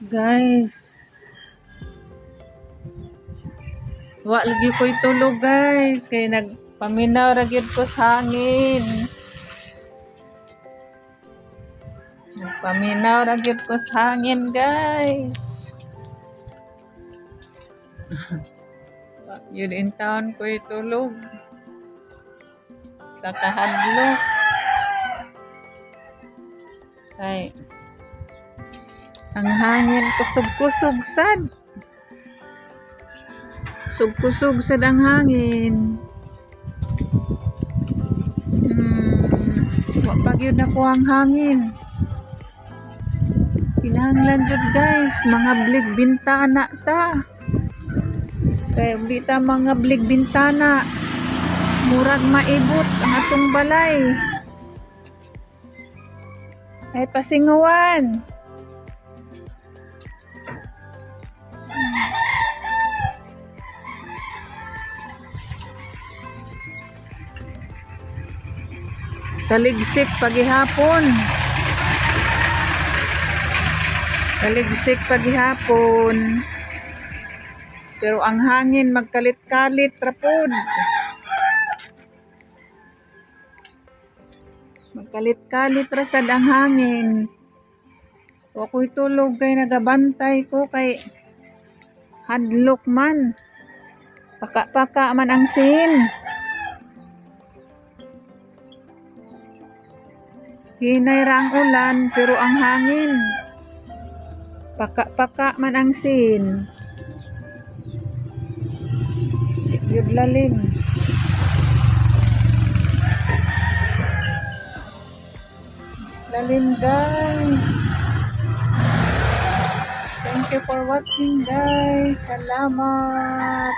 Guys. Wa lagi ko'y tulog, guys. Kay nagpaminaw ra gyud ko sa hangin. Nagpaminaw ra gyud ko sa hangin, guys. Wa gyud intawon ko'y tulog. Sa kahadlok. Kay ang hangin kusog-kusog sad. Kusog-kusog sad ang hangin. Wa pa gyud nako ang hangin. Kinahanglan jud, guys, mga blig bintana ta. Kay ug di ta mga blig bintana, murag maibot ang atong balay. Ay pasingawan. Taligsik pagihapon. Taligsik pagihapon. Pero ang hangin magkalit-kalit ra pod. Magkalit-kalit ra sad ang hangin. Wa ko'y tulog kay nagabantay ko kay hadlok man. Paka-paka man ang sin. Hinay ra ang ulan pero ang hangin. Paka-paka man ang sin. Di gyud lalim. Lalim, guys. Thank you for watching, guys. Salamat.